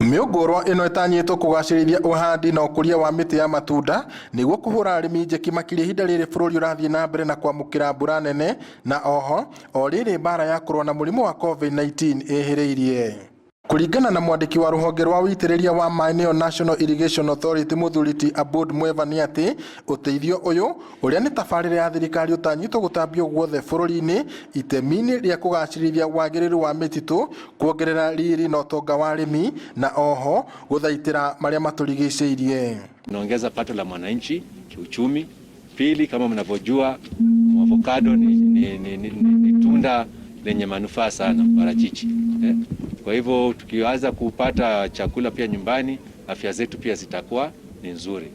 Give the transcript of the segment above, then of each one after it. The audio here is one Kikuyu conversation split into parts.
Mĩũngũrwa ĩno ĩtanyĩtwo kũgacĩrithia ũhandi na ũkũria wa mĩtĩ ya matunda nĩguo kũhũra arĩmi njeki makĩria ihinda rĩrĩ bũrũri ũrathiĩ na mbere na kwamũkĩra mbura nene na oho o rĩrĩ mbara ya kũrũa na mũrimũ wa COVID-19 ĩhĩrĩirie. Kũringana na mwandĩki wa rũhonge rwa ũitĩrĩria wa maĩ nĩyo National Irrigation Authority mũthuri ti Abud Mweva nĩ atĩ ũteithio ũyũ ũrĩa nĩ tabarĩra ya thirikari ũtanyĩtwo gũtambio guothe bũrũri-inĩ itemi-inĩ rĩa kũgacĩrithia wagĩrĩru wa mĩtitũ, kuongerera riri na ũtonga wa arĩmi na oho gũthaitĩra marĩa matũrigicĩirie. Inaongeza pato la mwananchi kiuchumi. Pili, kama mnavyojua, avocado ni tunda lenye manufaa sana, parachichi eh. Kwa hivyo tukianza kupata chakula pia nyumbani, afya zetu pia zitakuwa ni nzuri.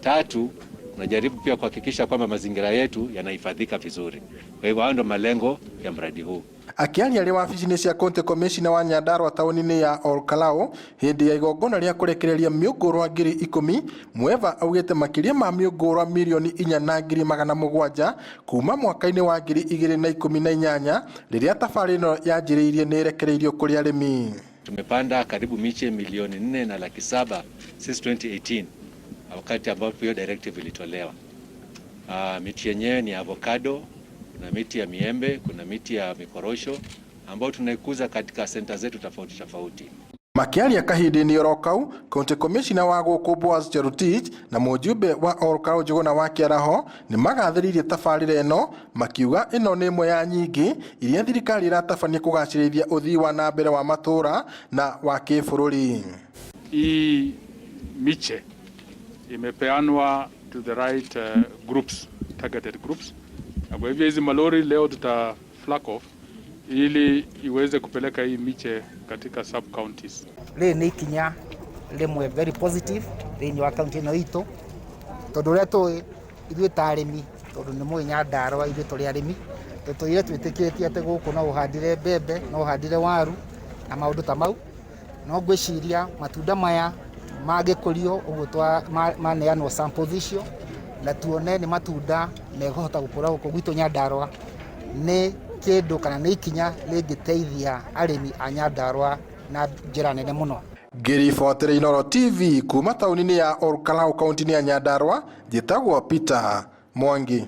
Tatu, tunajaribu pia kuhakikisha kwamba mazingira yetu yanahifadhika vizuri. Kwa hivyo hayo ndo malengo ya mradi huu. Akĩaria arĩ wabici-inĩ cia County Commissioner wa Nyandarua taũni-inĩ ya Olkalou hĩndĩ ya igongona rĩa kũrekereria mĩũngũrwa 10,000, Mweva augĩte makĩria ma mĩũngũrwa 4,700,000 kuma mwaka-inĩ wa 2018 rĩrĩa tabarĩra ĩno yanjĩrĩirie nĩ ĩrekereirio kũrĩ arĩmi. Tumepanda karibu miche 4,700,000 since 2018 wakati ambapo hiyo directive ilitolewa. Miti yenyewe ni avocado, kuna miti ya miembe, kuna miti ya mikorosho ambayo tunaikuza katika senta zetu tofauti tofauti. Makĩaria kahinda-inĩ oro kau, County Commissioner wa gũkũ Boaz Cherotich na mũjumbe wa Olkalou Njũgũna wa Kĩaraho nĩ magathĩrĩirie tabarĩra ĩno makiuga ĩno nĩ ĩmwe ya nyingĩ iria thirikari ĩratabania kũgacĩrithia ũthii wa na mbere wa matũũra na wa kĩbũrũri. Hii miche imepeanwa to the right groups, targeted groups, na kwa hivyo hizi malori leo tuta flag off ili iweze kupeleka hii miche katika sub counties. Rĩrĩ nĩ ikinya rĩmwe very positive thĩinĩ wa kaunti ĩno itũ, tondũ ũrĩa tũĩ ithuĩ ta arĩmi, tondũ nĩ mũĩ Nyandarua ithuĩ tũrĩ arĩmi, tũtũire twĩtĩkĩtie atĩ gũkũ no ũhandire mbembe, no ũhandire waru na maũndũ ta mau. No ngwĩciria matunda maya mangĩkũrio ũguo maneanwo samples icio na tuone nĩ matunda mekũhota gũkũra gũkũ gwitũ Nyandarua, nĩ kĩndũ kana nĩ ikinya rĩngĩteithia arĩmi a Nyandarua na njĩra nene mũno. Ngĩribotera Inooro TV kuma taũni-inĩ ya Olkalou kaunti-inĩ ya Nyandarua, njĩtagwo Peter Mwangi.